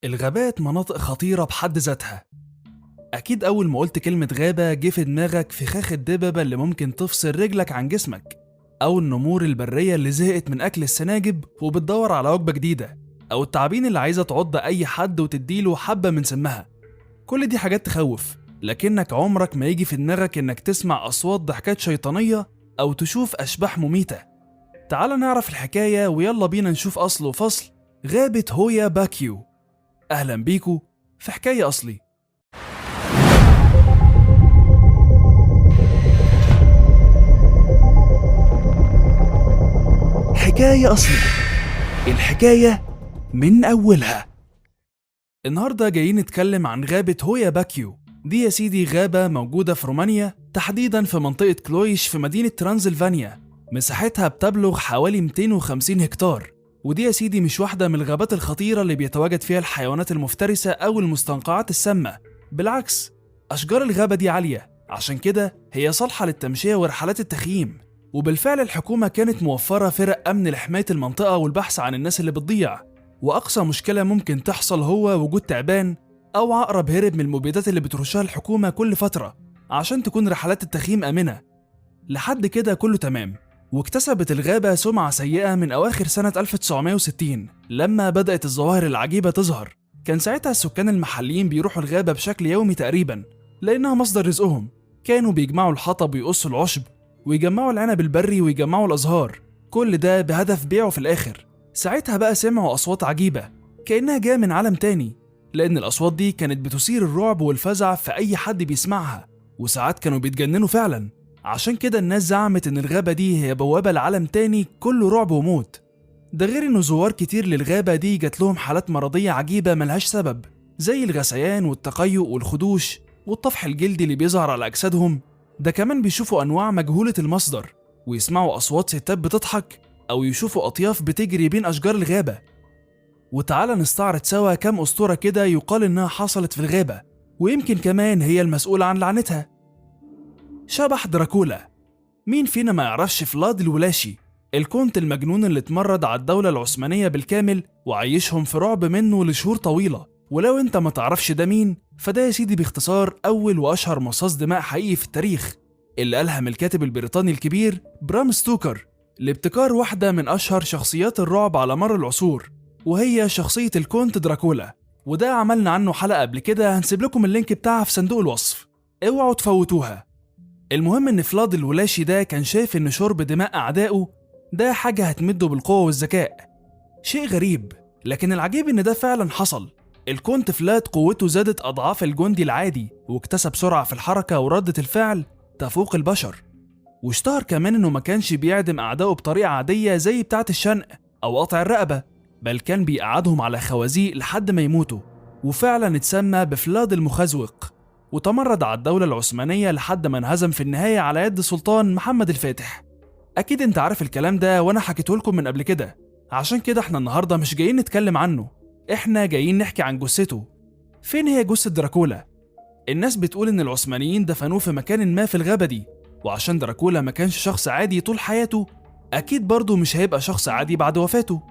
الغابات مناطق خطيرة بحد ذاتها. أكيد أول ما قلت كلمة غابة جه في دماغك فخاخ الدببة اللي ممكن تفصل رجلك عن جسمك، أو النمور البرية اللي زهقت من أكل السناجب وبتدور على وجبة جديدة، أو التعابين اللي عايزة تعض أي حد وتديله حبة من سمها. كل دي حاجات تخوف، لكنك عمرك ما يجي في دماغك إنك تسمع أصوات ضحكات شيطانية أو تشوف أشباح مميتة. تعال نعرف الحكاية ويلا بينا نشوف أصل وفصل غابة هويا باكيو. أهلا بيكو في حكاية أصلي. حكاية أصلي، الحكاية من أولها. النهاردة جايين نتكلم عن غابة هويا باكيو. دي يا سيدي غابة موجودة في رومانيا، تحديدا في منطقة كلويش في مدينة ترانزلفانيا. مساحتها بتبلغ حوالي 250 هكتار، ودي يا سيدي مش واحدة من الغابات الخطيرة اللي بيتواجد فيها الحيوانات المفترسة أو المستنقعات السامة. بالعكس، أشجار الغابة دي عالية، عشان كده هي صالحة للتمشية ورحلات التخييم. وبالفعل الحكومة كانت موفرة فرق أمن لحماية المنطقة والبحث عن الناس اللي بتضيع. وأقصى مشكلة ممكن تحصل هو وجود تعبان أو عقرب هرب من المبيدات اللي بترشها الحكومة كل فترة عشان تكون رحلات التخييم آمنة. لحد كده كله تمام. واكتسبت الغابة سمعة سيئة من أواخر سنة 1960 لما بدأت الظواهر العجيبة تظهر. كان ساعتها السكان المحليين بيروحوا الغابة بشكل يومي تقريبا لأنها مصدر رزقهم. كانوا بيجمعوا الحطب ويقصوا العشب ويجمعوا العنب البري ويجمعوا الأزهار، كل ده بهدف بيعه في الآخر. ساعتها بقى سمعوا أصوات عجيبة كأنها جاية من عالم تاني، لأن الأصوات دي كانت بتثير الرعب والفزع في أي حد بيسمعها، وساعات كانوا بيتجننوا فعلا. عشان كده الناس زعمت إن الغابة دي هي بوابة لعالم تاني كله رعب وموت. ده غير إنه زوار كتير للغابة دي جات لهم حالات مرضية عجيبة ملهاش سبب، زي الغثيان والتقيؤ والخدوش والطفح الجلدي اللي بيظهر على أجسادهم. ده كمان بيشوفوا أنواع مجهولة المصدر، ويسمعوا أصوات ستات بتضحك، أو يشوفوا أطياف بتجري بين أشجار الغابة. وتعالى نستعرض سوا كام أسطورة كده يقال إنها حصلت في الغابة، ويمكن كمان هي المسؤولة عن لعنتها. شبح دراكولا. مين فينا ما يعرفش فلاد الولاشي، الكونت المجنون اللي اتمرد على الدولة العثمانية بالكامل وعيشهم في رعب منه لشهور طويلة؟ ولو انت ما تعرفش ده مين، فده يا سيدي باختصار أول وأشهر مصاص دماء حقيقي في التاريخ، اللي ألهم الكاتب البريطاني الكبير برام ستوكر لابتكار واحدة من أشهر شخصيات الرعب على مر العصور، وهي شخصية الكونت دراكولا. وده عملنا عنه حلقة قبل كده، هنسيب لكم ال link بتاعها في صندوق الوصف، اوعوا تفوتوها. المهم إن فلاد الولاشي ده كان شايف إن شرب دماء أعدائه ده حاجة هتمده بالقوة والذكاء. شيء غريب، لكن العجيب إن ده فعلا حصل. الكونت فلاد قوته زادت أضعاف الجندي العادي، واكتسب سرعة في الحركة وردة الفعل تفوق البشر. واشتهر كمان إنه ما كانش بيعدم أعدائه بطريقة عادية زي بتاعة الشنق أو قطع الرقبة، بل كان بيقعدهم على خوازيق لحد ما يموتوا. وفعلا اتسمى بفلاد المخزوق، وتمرد على الدولة العثمانية لحد ما انهزم في النهاية على يد سلطان محمد الفاتح. أكيد أنت عارف الكلام ده وأنا حكيته لكم من قبل كده، عشان كده احنا النهاردة مش جايين نتكلم عنه، احنا جايين نحكي عن جثته. فين هي جثة دراكولا؟ الناس بتقول إن العثمانيين دفنوه في مكان ما في الغابة دي، وعشان دراكولا ما كانش شخص عادي طول حياته، أكيد برضه مش هيبقى شخص عادي بعد وفاته.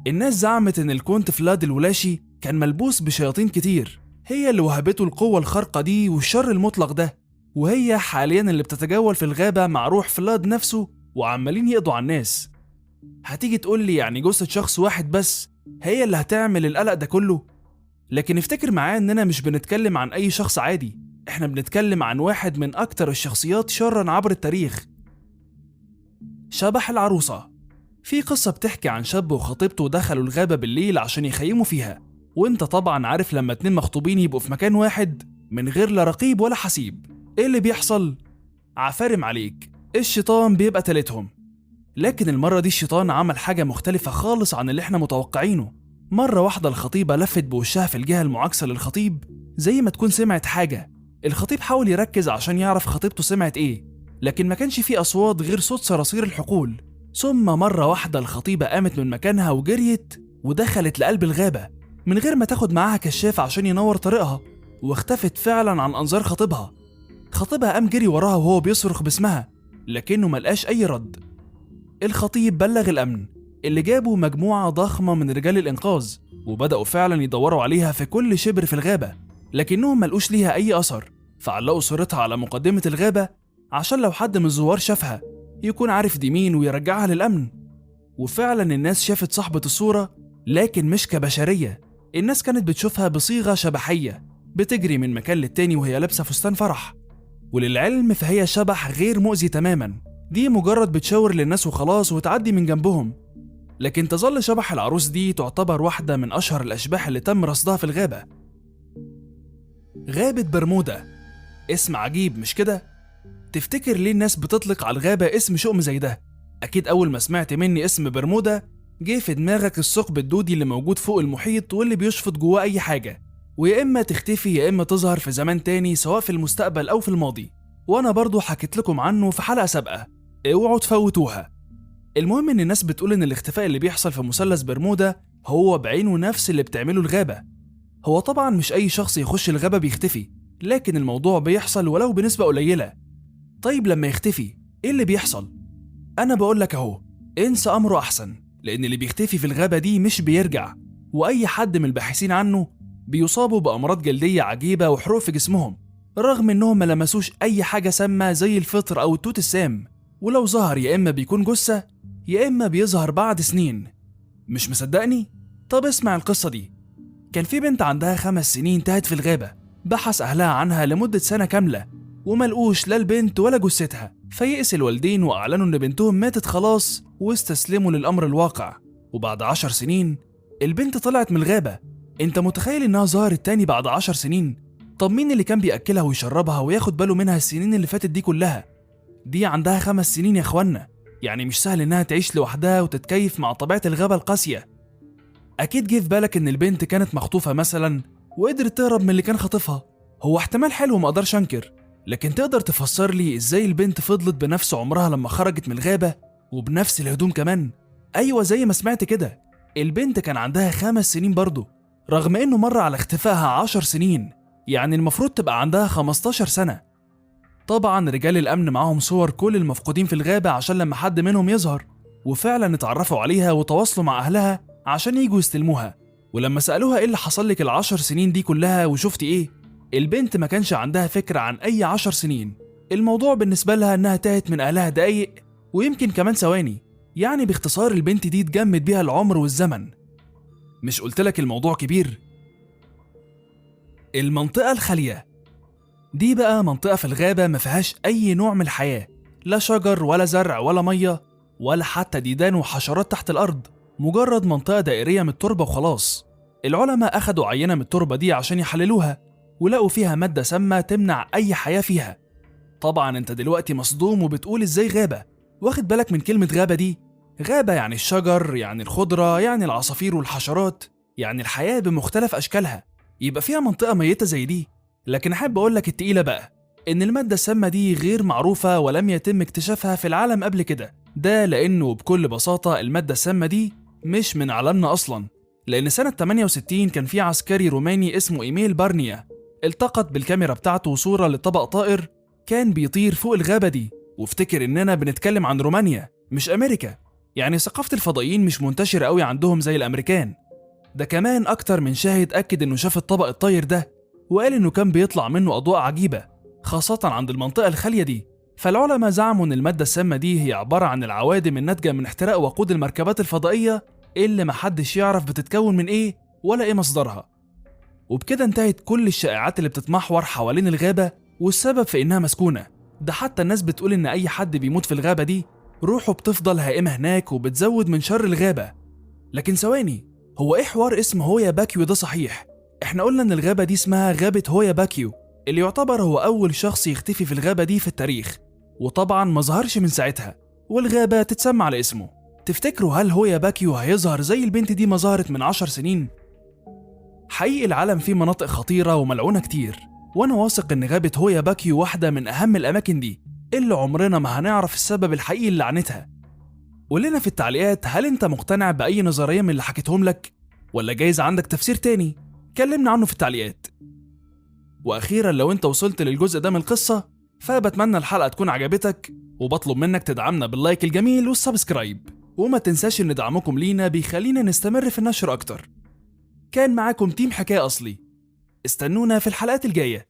الناس زعمت إن الكونت فلاد الولاشي كان ملبوس بشياطين كتير، هي اللي وهبته القوة الخارقة دي والشر المطلق ده، وهي حاليا اللي بتتجول في الغابة مع روح فلاد نفسه وعمالين يقضوا على الناس. هتيجي تقول لي يعني جثة شخص واحد بس هي اللي هتعمل القلق ده كله؟ لكن افتكر معايا اننا مش بنتكلم عن اي شخص عادي، احنا بنتكلم عن واحد من اكتر الشخصيات شرا عبر التاريخ. شبح العروسة. في قصة بتحكي عن شاب وخطيبته دخلوا الغابة بالليل عشان يخيموا فيها، وانت طبعا عارف لما اتنين مخطوبين يبقوا في مكان واحد من غير لا رقيب ولا حسيب ايه اللي بيحصل؟ عفارم عليك، الشيطان بيبقى تالتهم. لكن المرة دي الشيطان عمل حاجة مختلفة خالص عن اللي احنا متوقعينه. مرة واحدة الخطيبة لفت بوشها في الجهة المعاكسة للخطيب زي ما تكون سمعت حاجة. الخطيب حاول يركز عشان يعرف خطيبته سمعت ايه، لكن ما كانش فيه أصوات غير صوت صراصير الحقول. ثم مرة واحدة الخطيبة قامت من مكانها وجريت ودخلت لقلب الغابة من غير ما تاخد معاها كشاف عشان ينور طريقها، واختفت فعلا عن أنظار خطيبها. خطيبها قام جري وراها وهو بيصرخ باسمها، لكنه ملقاش أي رد. الخطيب بلغ الأمن، اللي جابوا مجموعة ضخمة من رجال الإنقاذ وبدأوا فعلا يدوروا عليها في كل شبر في الغابة، لكنهم ملقوش ليها أي أثر، فعلقوا صورتها على مقدمة الغابة عشان لو حد من الزوار شافها يكون عارف دي مين ويرجعها للأمن. وفعلا الناس شافت صاحبة الصورة، لكن مش كبشرية، الناس كانت بتشوفها بصيغة شبحية بتجري من مكان للتاني وهي لابسة فستان فرح. وللعلم فهي شبح غير مؤذي تماما، دي مجرد بتشاور للناس وخلاص وتعدي من جنبهم. لكن تظل شبح العروس دي تعتبر واحدة من أشهر الأشباح اللي تم رصدها في الغابة. غابة برمودا، اسم عجيب مش كده؟ تفتكر ليه الناس بتطلق على الغابة اسم شؤم زي ده؟ أكيد أول ما سمعت مني اسم برمودا جه في دماغك الثقب الدودي اللي موجود فوق المحيط واللي بيشفط جواه أي حاجة، ويا إما تختفي يا إما تظهر في زمان تاني سواء في المستقبل أو في الماضي، وأنا برضو حكيت لكم عنه في حلقة سابقة، اوعوا تفوتوها. المهم إن الناس بتقول إن الاختفاء اللي بيحصل في مثلث برمودا هو بعينه نفس اللي بتعمله الغابة. هو طبعا مش أي شخص يخش الغابة بيختفي، لكن الموضوع بيحصل ولو بنسبة قليلة. طيب لما يختفي إيه اللي بيحصل؟ أنا بقولك أهو، انسى أمره أحسن، لأن اللي بيختفي في الغابة دي مش بيرجع، وأي حد من الباحثين عنه بيصابوا بأمراض جلدية عجيبة وحروق في جسمهم، رغم إنهم ما لمسوش أي حاجة سامة زي الفطر أو التوت السام. ولو ظهر يا إما بيكون جثة يا إما بيظهر بعد سنين. مش مصدقني؟ طب اسمع القصة دي. كان في بنت عندها 5 سنين تاهت في الغابة، بحث أهلها عنها لمدة سنة كاملة وما لقوش لا البنت ولا جثتها، فيئس الوالدين وأعلنوا إن بنتهم ماتت خلاص واستسلموا للأمر الواقع. وبعد 10 سنين البنت طلعت من الغابة. أنت متخيل إنها ظهرت تاني بعد 10 سنين؟ طب مين اللي كان بيأكلها ويشربها وياخد باله منها السنين اللي فاتت دي كلها؟ دي عندها 5 سنين يا إخوانا، يعني مش سهل إنها تعيش لوحدها وتتكيف مع طبيعة الغابة القاسية. أكيد جه في بالك إن البنت كانت مخطوفة مثلا وقدرت تهرب من اللي كان خاطفها، هو احتمال حلو ما أقدرش أنكر، لكن تقدر تفسر لي إزاي البنت فضلت بنفس عمرها لما خرجت من الغابة وبنفس الهدوم كمان؟ أيوة زي ما سمعت كده، البنت كان عندها 5 سنين برضه، رغم إنه مر على اختفائها 10 سنين، يعني المفروض تبقى عندها 15 سنة. طبعا رجال الأمن معاهم صور كل المفقودين في الغابة عشان لما حد منهم يظهر، وفعلا اتعرفوا عليها وتواصلوا مع أهلها عشان يجوا يستلموها. ولما سألوها إيه اللي حصل لك ال10 سنين دي كلها وشفتي إيه، البنت ما كانش عندها فكرة عن أي 10 سنين. الموضوع بالنسبة لها إنها تاهت من أهلها دقايق ويمكن كمان ثواني، يعني باختصار البنت دي اتجمد بيها العمر والزمن. مش قلتلك الموضوع كبير؟ المنطقة الخالية دي بقى منطقة في الغابة ما فيهاش أي نوع من الحياة، لا شجر ولا زرع ولا مية ولا حتى ديدان وحشرات تحت الأرض، مجرد منطقة دائرية من التربة وخلاص. العلماء أخدوا عينة من التربة دي عشان يحللوها، ولقوا فيها مادة سامة تمنع أي حياة فيها. طبعا انت دلوقتي مصدوم وبتقول ازاي غابة؟ واخد بالك من كلمة غابة دي؟ غابة يعني الشجر، يعني الخضرة، يعني العصافير والحشرات، يعني الحياة بمختلف أشكالها، يبقى فيها منطقة ميتة زي دي. لكن أحب أقولك التقيلة بقى، إن المادة السامة دي غير معروفة ولم يتم اكتشافها في العالم قبل كده. ده لأنه بكل بساطة المادة السامة دي مش من عالمنا أصلا، لأن سنة 68 كان في عسكري روماني اسمه إيميل بارنيا التقط بالكاميرا بتاعته صورة لطبق طائر كان بيطير فوق الغابة دي. وافتكر إننا بنتكلم عن رومانيا مش أمريكا، يعني ثقافة الفضائيين مش منتشرة قوي عندهم زي الأمريكان. ده كمان أكتر من شاهد أكد إنه شاف الطبق الطاير ده، وقال إنه كان بيطلع منه أضواء عجيبة خاصة عند المنطقة الخالية دي. فالعلماء زعموا إن المادة السامة دي هي عبارة عن العوادم الناتجة من احتراق وقود المركبات الفضائية اللي محدش يعرف بتتكون من إيه ولا إيه مصدرها. وبكده انتهت كل الشائعات اللي بتتمحور حوالين الغابة والسبب في إنها مسكونة. ده حتى الناس بتقول إن أي حد بيموت في الغابة دي روحه بتفضل هائمة هناك وبتزود من شر الغابة. لكن ثواني، هو إيه حوار اسم هويا باكيو ده صحيح؟ إحنا قلنا إن الغابة دي اسمها غابة هويا باكيو، اللي يعتبر هو أول شخص يختفي في الغابة دي في التاريخ، وطبعا ما ظهرش من ساعتها، والغابة تتسمى على اسمه. تفتكروا هل هويا باكيو هيظهر زي البنت دي ما ظهرت من 10 سنين؟ حقيقي العالم فيه مناطق خطيرة وملعونة كتير، وأنا واثق إن غابة هويا باكيو واحدة من أهم الأماكن دي اللي عمرنا ما هنعرف السبب الحقيقي لعنتها. قولنا في التعليقات، هل أنت مقتنع بأي نظرية من اللي حكيتهم لك؟ ولا جايز عندك تفسير تاني؟ كلمنا عنه في التعليقات. وأخيرا لو أنت وصلت للجزء ده من القصة فبتمنى الحلقة تكون عجبتك، وبطلب منك تدعمنا بال like الجميل وال subscribe، وما تنساش إن دعمكم لينا بيخلينا نستمر في النشر أكتر. كان معاكم تيم حكاية أصلي، استنونا في الحلقات الجاية.